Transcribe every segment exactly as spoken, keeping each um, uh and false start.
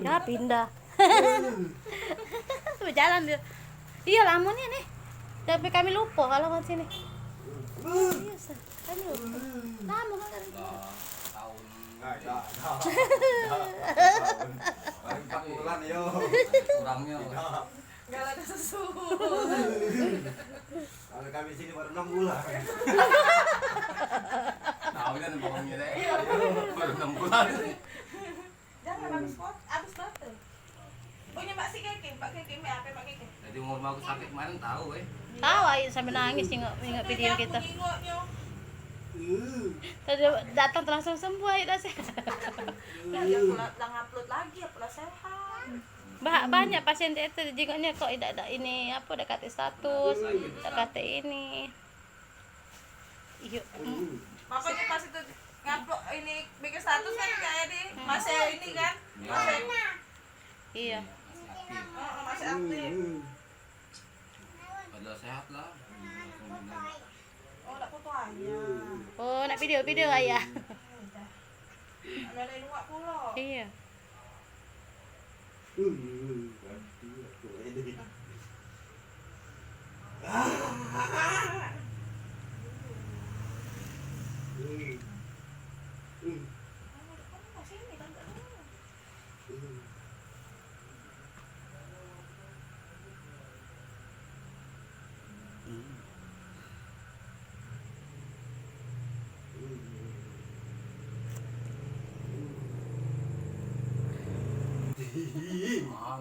Ya, pindah. Bejalan dia. Iya, lamo ni, nih. Tapi kami lupa kalau kat sini. Iya, sa-, kami lupa. Lamo kan, kan? Lah, tahun. Nah, dah, dah. Tahun. Baru empat bulan, yo. Kurangnya. Enggak ada susu. Kalau kami sini baru enam bulan. Tahu kan bohongnya, deh. Iya. Baru enam bulan. Jangan habis kuat, habis baterai. Punya Mbak si Keke, Mbak Keke, Mbak apa Mbak Keke? Jadi umur aku sakit kemarin tahu, eh. Tahu, ayo sampai nangis ingat, ingat video kita. Aku nengoknya. Tadi datang langsung sembuh, ayo dah sehat. Lah, dia pula lah ngupload lagi, ya pula sehat. Ba-, banyak pasien itu jenguknya kok idak, idak ini apa, dak kate status, dak kate ini. Iyo. Makanya pas itu ngupload ini bikin status kan kayak di masih ini kan, masih, iya. Heeh, masih aktif. Padahal sehat lah. Oh, dak foto ayah. Oh, nak video, video ayah. Ada lain wak pula. Iya.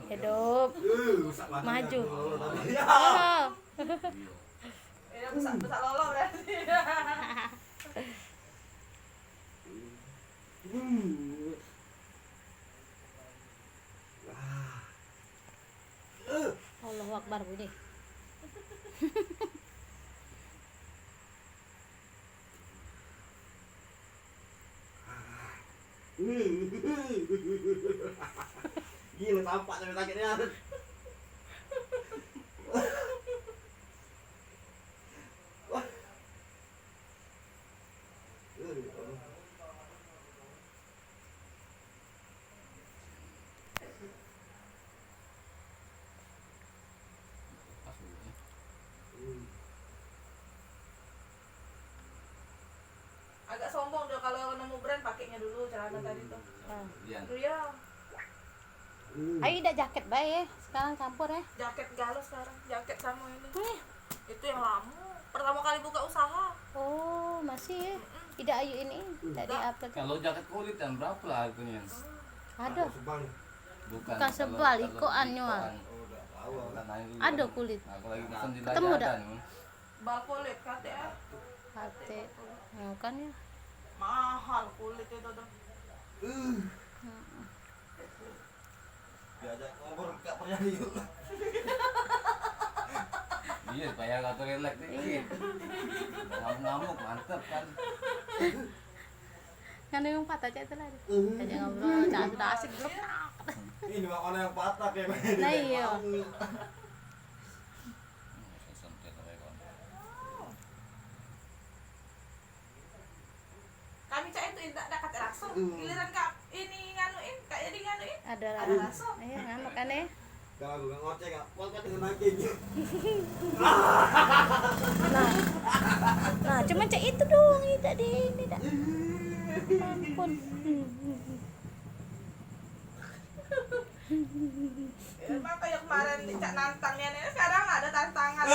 Hidup. Maju. Oh. Besak, besak lolo berarti. Allahu Akbar bunyi. Gila, tampak sampai sakitnya. Agak sombong dia kalau nemu brand pakainya dulu celana tadi tuh. Iya. Dulu ya. Ayo, dak jaket bae, sekarang campur ya. Jaket galau sekarang, jaket sama ini. Nih. Itu yang lama. Pertama kali buka usaha. Oh, masih ya? Mm-mm. Tidak ayu ini, tidak di-upload. Kalau jaket kulit kan berapa lah harganya? Aduh. Bukan, bukan sebal, ikokan nyual. Ada kulit. Nah, aku lagi pesen di Lazada nih. Bal kulit, kate, ah. Kate. Oh, kan ya. Mahal kulit itu tuh. Diajak ngobrol gak pernah yuk. Iya, supaya kata relax dikit. Iya. Ngamuk-ngamuk, mantep kan. Nganu yang patah cak itu lah. Diajak ngobrol, cak sudah asik, gelap. Ini makanya yang patah kayak. Nah, iya. Kami cak itu indak dak kate langsung. Hmm. Giliran kak ini nganuin, kak jadi nganuin. Ada langsung. Iya, nganu kan, eh. Kalau aku ngoceh, kak, kau kan dengan lagi. Nah. Nah, cuma cak itu doang, tidak di ini, dak. Ampun. Ya, apa yang kemarin cak nantangnya nih, sekarang ada tantangan.